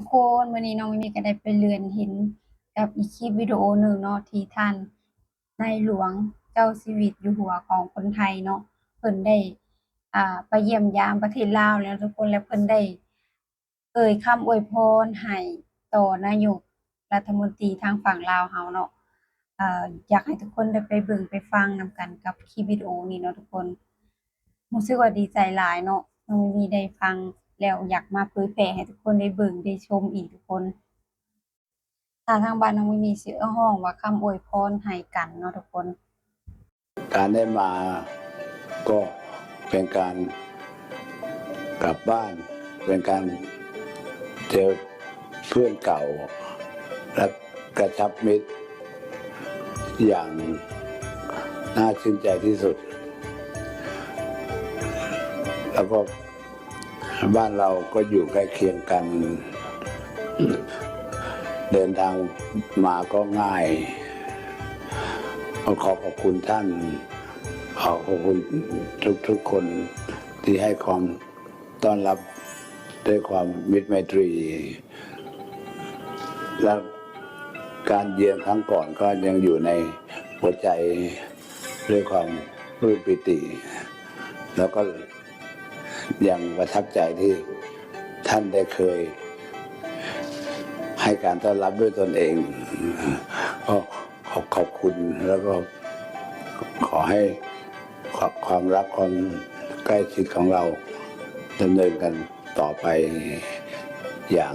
ທຸກຄົນ, ມື້ນີ້ນ້ອງມີມີກໍໄດ້ໄປເລື່ອນເຫັນກັບອີກຄລິບວິດີໂອໜຶ່ງເນາະ ທີ່ທ່ານໃນຫຼວງເຈົ້າຊີວິດຢູ່ຫົວຂອງຄົນໄທເນາະ ເພິ່ນໄດ້ ອ່າ ໄປຢ້ຽມຢາມປະເທດລາວແລ້ວທຸກຄົນ ແລະ ເພິ່ນໄດ້ເອີ່ຍຄຳອວຍພອນໃຫ້ຕໍ່ນາຍົກລັດຖະມົນຕີທາງຝັ່ງລາວເຮົາເນາະ. ເອີ່ ຢາກໃຫ້ທຸກຄົນໄດ້ໄປເບິ່ງໄປຟັງນຳກັນກັບຄລິບວິດີໂອນີ້ເນາະທຸກຄົນ. ຮູ້ສຶກວ່າດີໃຈຫຼາຍເນາະ, ນ້ອງມີມີໄດ້ຟັງແລ້ວຢາກມາເຜີຍແຜ່ໃຫ້ທຸກຄົນໄດ້ເບິ່ງໄດ້ຊົມອີກທຸກຄົນ. ຖ້າທາງບ້ານນ້ອງມີມີຊິຮ້ອງວ່າຄຳອວຍພອນໃຫ້ກັນເນາະທຸກຄົນ. ການໄດ້ມາກໍເປັນການກັບບ້ານ, ເປັນການເຈີເພື່ອນເກົ່າ ແລະ ກະຊັບມິດຢ່າງໜ້າຊື່ນໃຈທີ່ສຸດ ແລ້ວກໍ บ้านเราก็อยู่ใกล้เคียงกัน เดินทางมาก็ง่าย ขอขอบคุณท่าน ขอขอบคุณทุกๆ คนที่ให้ความต้อนรับด้วยความมิตรไมตรี และการเยือนครั้งก่อนก็ยังอยู่ในหัวใจด้วยความปลื้มปีติ แล้วก็ ยังประทับใจที่ท่านได้เคยให้การต้อนรับด้วยตนเอง ก็ขอขอบคุณ แล้วก็ขอให้ความรักความใกล้ชิดของเราดำเนินกันต่อไปอย่าง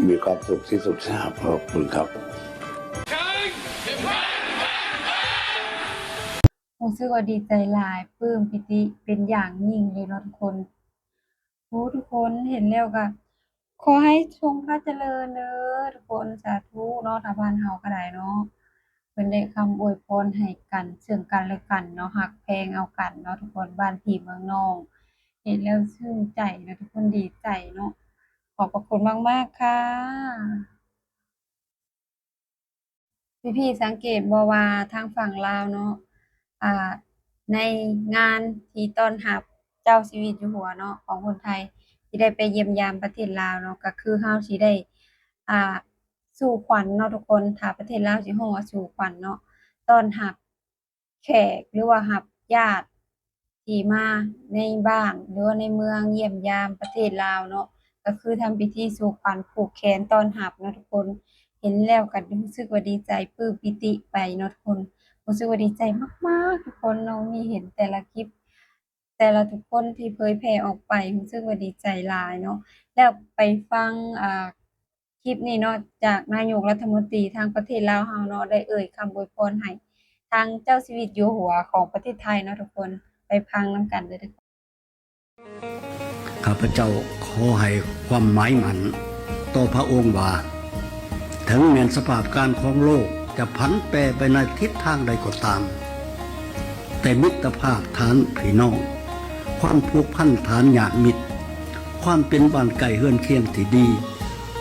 มีความสุขที่สุดครับ ขอบคุณครับ ຮູ້ສຶກວ່າດີໃຈຫຼາຍ, ປຶ້ມປີຕິເປັນຢ່າງຍິ່ງເລີຍເນາະທຸກຄົນ. ໂອ້ ທຸກຄົນເຫັນແລ້ວກະຂໍໃຫ້ຊົງພະຈະເລີນເດີທຸກຄົນ, ສາທຸເນາະ. ທາງບ້ານເຮົາກໍໄດ້ເນາະ ເພິ່ນໄດ້ຄຳອວຍພອນໃຫ້ກັນ ເຊິ່ງກັນແລະກັນເນາະ, ຮັກແພງເອົາກັນເນາະທຸກຄົນ. ບ້ານພີ່ເມືອງນ້ອງ ເຫັນແລ້ວຊື່ນໃຈເນາະທຸກຄົນ, ດີໃຈເນາະ. ຂອບພະຄຸນມາກໆ ຄ່ະ. ພີ່ໆສັງເກດບໍ່ວ່າທາງຝັ່ງລາວເນາະ ອ່າ ໃນງານທີ່ຕ້ອນຮັບເຈົ້າຊີວິດຢູ່ຫົວເນາະ ຂອງຄົນໄທທີ່ໄດ້ໄປຢ້ຽມຢາມປະເທດລາວເນາະ ກໍຄືເຮົາຊິໄດ້ ອ່າ ສູ່ຂວັນເນາະທຸກຄົນ. ຖ້າປະເທດລາວຊິຮ້ອງວ່າສູ່ຂວັນເນາະ ຕ້ອນຮັບ ແຂກ ຫຼືວ່າຮັບຍາດທີ່ມາໃນບ້ານ ຫຼືວ່າໃນເມືອງຢ້ຽມຢາມປະເທດລາວເນາະ ກໍຄືທຳພິທີສູ່ຂວັນຜູກແຂນຕ້ອນຮັບເນາະທຸກຄົນ. ເຫັນແລ້ວກໍຮູ້ສຶກວ່າດີໃຈ ປຶ້ມປີຕິໄປເນາະທຸກຄົນ, ຮູ້ສຶກວ່າດີໃຈມາກໆທຸກຄົນເນາະ. ມີເຫັນແຕ່ລະຄລິບ ແຕ່ລະທຸກຄົນທີ່ເຜີຍແຜ່ອອກໄປ ຮູ້ສຶກວ່າດີໃຈຫຼາຍເນາະ. ແລ້ວໄປຟັງ ອ່າ ຄລິບນີ້ເນາະ ຈາກນາຍົກລັດຖະມົນຕີທາງປະເທດລາວເຮົາເນາະ ໄດ້ເອີ່ຍຄຳອວຍພອນໃຫ້ທາງເຈົ້າຊີວິດຢູ່ຫົວຂອງປະເທດໄທເນາະທຸກຄົນ. ໄປຟັງນຳກັນເດີທຸກຄົນ. ຂ້າພະເຈົ້າຂໍໃຫ້ຄວາມໝາຍໝັ້ນຕໍ່ພະອົງວ່າ ເຖິງແມ່ນສະພາບການຂອງໂລກຈະຜັນແປໄປໃນທິດທາງໃດກໍຕາມ, ແຕ່ມິດຕະພາບຖານພີ່ນ້ອງ, ຄວາມຜູກພັນຖານຍາດມິດ, ຄວາມເປັນບ້ານໃກ້ເຮືອນຄຽງທີ່ດີ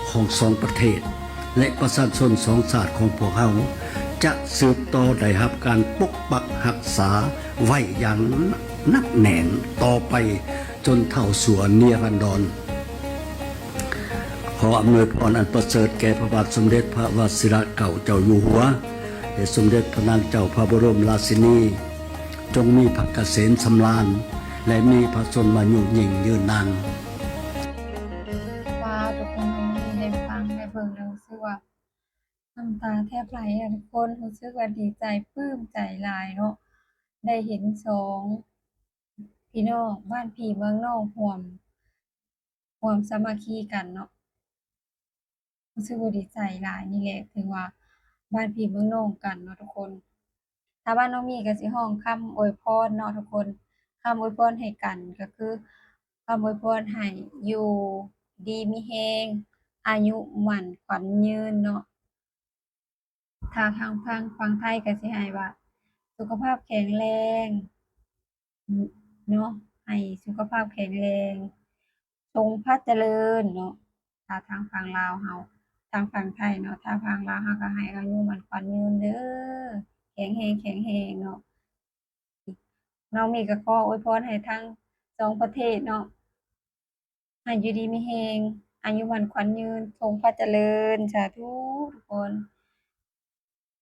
ຂອງສອງປະເທດ ແລະ ປະຊາຊົນສອງຊາດຂອງພວກເຮົາ ຈະສືບຕໍ່ໄດ້ຮັບການປົກປັກຮັກສາໄວ້ຢ່າງໜັກແໜ້ນຕໍ່ໄປຈົນເທົ່າຊົ່ວນິລັນດອນ. ຂໍອຳນວຍພອນອັນປະເສີດແກ່ພະບາດສົມເດັດພະວະຊິລະເກົ້າເຈົ້າຢູ່ຫົວ ແລະ ສົມເດັດພະນາງເຈົ້າພະບໍລົມລາຊິນີ ຈົ່ງມີພະກະເສມສຳລານ ແລະ ມີພະຊົນມາຍຸຍິ່ງຍືນນານ. ວ້າວ ທຸກຄົນ ນ້ອງມີໄດ້ຟັງໄດ້ເບິ່ງແລ້ວຮູ້ສຶກວ່ານ້ຳຕາແທບໄຫຼອະທຸກຄົນ, ຮູ້ສຶກວ່າດີໃຈ ປຶ້ມໃຈຫຼາຍເນາະ ໄດ້ເຫັນສອງພີ່ນ້ອງບ້ານພີ່ເມືອງນ້ອງຮ່ວມ ຮ່ວມສາມັກຄີກັນເນາະ. ຮູ້ສຶກວ່າດີໃຈຫຼາຍ, ນີ້ແຫຼະຖືວ່າບ້ານພີ່ເມືອງນ້ອງກັນເນາະທຸກຄົນ. ຖ້າວ່ານ້ອງມີກໍຊິຮ້ອງຄຳອວຍພອນເນາະທຸກຄົນ, ຄຳອວຍພອນໃຫ້ກັນກໍຄືຄຳອວຍພອນໃຫ້ຢູ່ດີມີແຮງ ອາຍຸໝັ້ນຂວັນຍືນເນາະ. ຖ້າທາງຝັ່ງ ຝັ່ງໄທກໍຊິໃຫ້ວ່າ ສຸຂະພາບແຂງແຮງເນາະ, ໃຫ້ສຸຂະພາບແຂງແຮງ ຊົງພະຈະເລີນເນາະ. ຖ້າທາງຝັ່ງລາວເຮົາ ທາງຝັ່ງໄທເນາະ, ຖ້າຝັ່ງລາວເຮົາກໍໃຫ້ອາຍຸໝັ້ນຂວັນຍືນເດີ, ແຂງແຮງ ແຂງແຮງເນາະ. ນ້ອງມີກໍຂໍອວຍພອນໃຫ້ທັງສອງປະເທດເນາະ ໃຫ້ຢູ່ດີມີແຮງ ອາຍຸໝັ້ນຂວັນຍືນ ສົມພະຈະເລີນ ສາທຸທຸກຄົນ.